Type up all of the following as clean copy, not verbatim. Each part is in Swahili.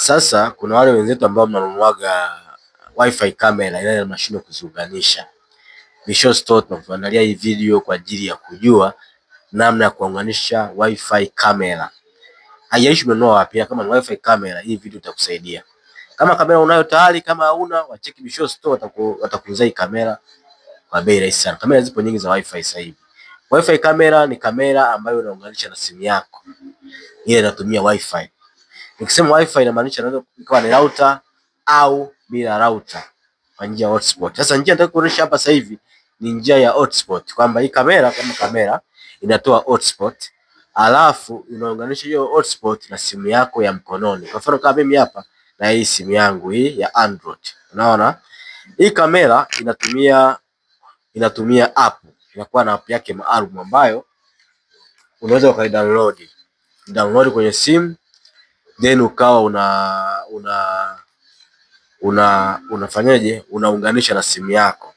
Sasa kuna wale wenzetu ambao mnanunuaga wifi camera ile mashine kuziunganisha. Bisho Store tunakuandalia hii video kwa ajili ya kujua namna ya kuunganisha wifi camera. Haijalishi umenunua wapi, kama ni wifi camera, hii video itakusaidia. Kama kamera unayo tayari, kama hauna, wacheki Bisho Store, watakuuzia hii kamera kwa bei rahisi sana. Kamera zipo nyingi za wifi sasa hivi. Wifi camera ni kamera ambayo unaunganisha na simu yako, ile inatumia wifi. Nikisema wifi inamaanisha inaweza ikawa ni router au bila router kwa njia ya hotspot. Sasa njia nataka kuonyesha hapa sasa hivi ni njia ya hotspot, kwamba hii kamera kama kamera inatoa hotspot, alafu unaunganisha hiyo hotspot na simu yako ya mkononi. Kwa mfano kama mimi hapa na hii simu yangu hii ya Android, unaona hii kamera inatumia app, inakuwa na app yake maalum ambayo unaweza ukaidownload download kwenye simu then ukawa una una una unafanyaje, unaunganisha na simu yako.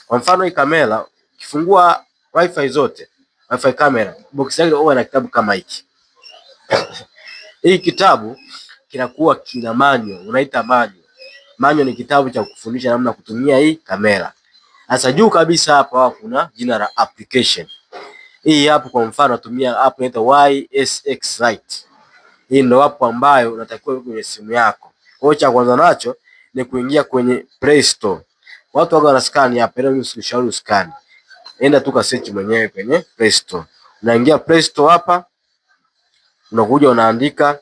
Kwa mfano hii kamera ukifungua wifi zote, wifi kamera box yake huwa na kitabu kama hiki. Hii kitabu kinakuwa kina manual, unaita manual. Manual ni kitabu cha kufundisha namna kutumia hii kamera. Sasa juu kabisa hapa kuna jina la application. Hii hapo kwa mfano natumia app inaitwa YSX Lite. Hii ndio app ambayo unatakiwa kwenye simu yako. Kwa hiyo cha kwanza nacho ni kuingia kwenye Play Store. Watu waga wanaskani hapa, ila mimi sikushauri uskani. Enda tu ka search mwenyewe kwenye Play Store. Unaingia Play Store hapa, unakuja unaandika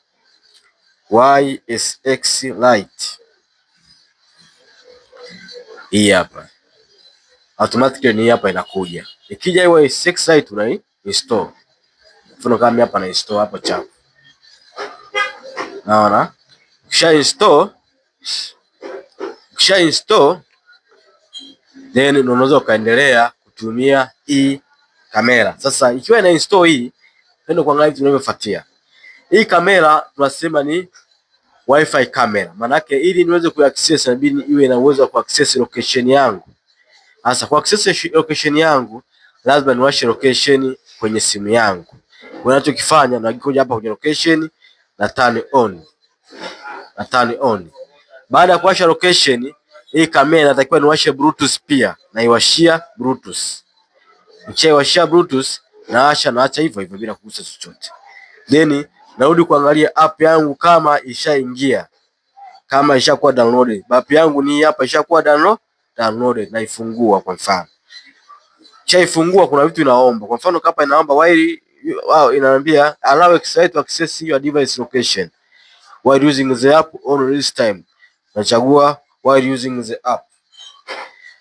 YSX Lite. Hii hapa. Automatically ni hapa inakuja. Ikija YSX Lite unai install. Mfano kama hapa na install hapo chapu. Naona ukisha install then unaweza ukaendelea kutumia hii kamera. Sasa ikiwa ina install hii, ndio kuangalia vitu vinavyofuatia. Hii kamera tunasema ni wifi camera. Maana yake ili niweze kuaccess inabidi iwe na uwezo wa kuaccess location yangu. Sasa ku access location yangu lazima niwashe location kwenye simu yangu. Unachokifanya unakuja hapa kwenye location na turn on. Na turn on. Baada ya kuwasha location, hii kamera inatakiwa niwashe Bluetooth pia. Naiwashia Bluetooth. Nikishaiwashia Bluetooth naasha, naacha hivyo hivyo bila kugusa chochote. Then narudi kuangalia app yangu kama ishaingia, kama ishakuwa downloaded. App yangu ni hapa, ishakuwa downloaded, naifungua kwa mfano. Kishaifungua kuna vitu inaomba. Kwa mfano hapa inaomba while wow, inaambia allow X-Lite to access your device location while using the app on this time. Nachagua while using the app.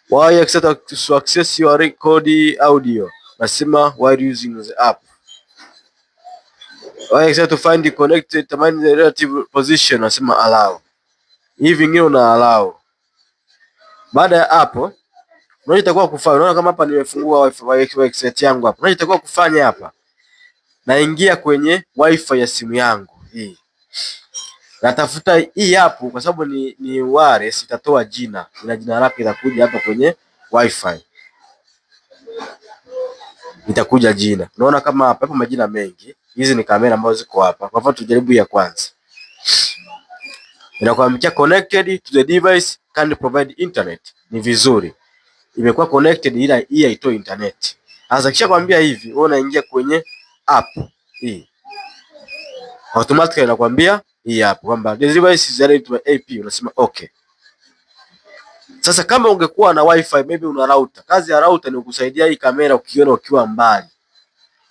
While X-Lite to access your record audio, nasema while using the app. While X-Lite to find the connected determine the relative position, nasema allow. Hivi vingine una allow. Baada ya hapo unachotakiwa kufanya, unaona kama hapa nimefungua wifi X-Lite yangu hapa. Unachotakiwa kufanya hapa, naingia kwenye wifi ya simu yangu hii. Natafuta hii hapo kwa sababu ni wireless, itatoa jina. Ina jina lake litakuja hapa kwenye wifi. Itakuja jina. Unaona kama hapa hapo majina mengi. Hizi ni kamera ambazo ziko hapa. Kwa mfano tujaribu ya kwanza. Inakuambia connected to the device can provide internet. Ni vizuri. Imekuwa connected ila hii haitoi internet. Sasa kisha kwambia hivi, wewe unaingia kwenye app hii. Automatically inakwambia hii hapo kwamba the device is ready to AP, unasema okay. Sasa kama ungekuwa na wifi, maybe una router. Kazi ya router ni kukusaidia hii kamera ukiona ukiwa mbali.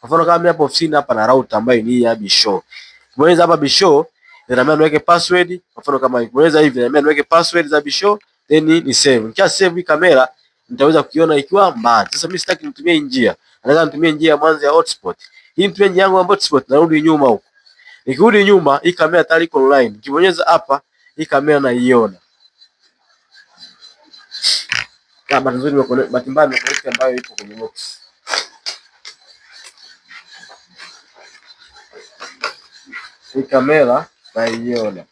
Kwa mfano kama mimi hapo ofisini hapa na router ambayo ni ya Bisho. Ukibonyeza hapa Bisho, inaniambia niweke password. Kwa mfano kama nikibonyeza hivi inaniambia niweke password za Bisho, then ni save. Nikisha save hii kamera nitaweza kuiona ikiwa mbali. Sasa mimi sitaki nitumie njia. Nataka nitumie njia ya mwanzo ya hotspot. Hii nitumie njia yangu ya hotspot, narudi nyuma huko. Nikirudi nyuma hii kamera tayari iko online. Nikibonyeza hapa hii kamera naiona. Kama bahati nzuri nimeconnect, bahati mbaya nimeconnect ambayo ipo kwenye box. Hii kamera naiona.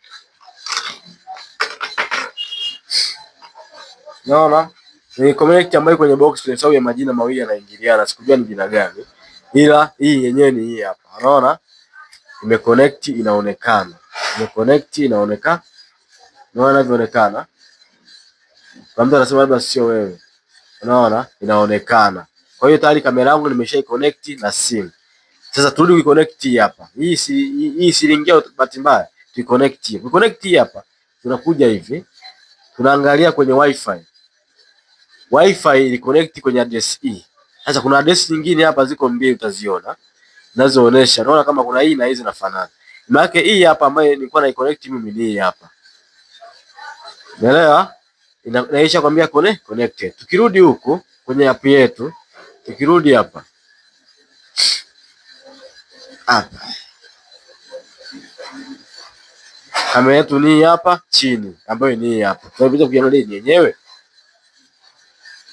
Naona ni connect ambayo kwenye box kwa sababu ya majina mawili yanaingiliana, sikujua ni jina gani. Ila hii yenyewe ni hii hapa. Unaona? Imeconnect inaonekana. Ime connect, inaonekana. Unaona inavyoonekana? Kwa mtu anasema labda sio wewe. Unaona inaonekana. Kwa hiyo tayari kamera yangu nimeshai connect na simu. Sasa turudi kuiconnect hii hapa. Hii si hii silingia bahati mbaya. Tuiconnect hii. Kuiconnect hii hapa. Tunakuja hivi. Tunaangalia kwenye Wi-Fi. Wi-Fi ili connect kwenye address hii. Sasa kuna address nyingine hapa ziko mbili utaziona. Zinazoonyesha. Unaona kama kuna hii na hizi zinafanana. Maana hii hapa ambayo nilikuwa na connect mimi ni hii hapa. Unaelewa? Inaisha kwambia connected. Tukirudi huku kwenye app yetu, tukirudi hapa hapa, kamera yetu ni hapa chini, ambayo ni hapa. Tunaweza kuiangalia ni yenyewe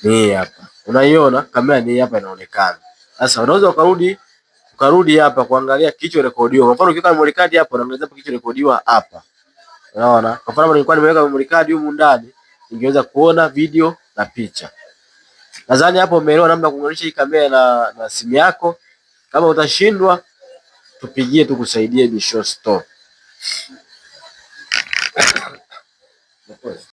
ni hapa, unaiona kamera ni hapa inaonekana. Sasa unaweza ukarudi hapa kuangalia kilichorekodiwa. Kwa mfano ukiweka memory card hapo, unaangalia hapo kilichorekodiwa hapa. Unaona? Kwa mfano nilikuwa nimeweka memory card humu ndani, ningeweza kuona video na picha. Nadhani hapo umeelewa namna ya kuunganisha hii kamera na simu yako. Kama utashindwa, tupigie tukusaidie Bisho Store.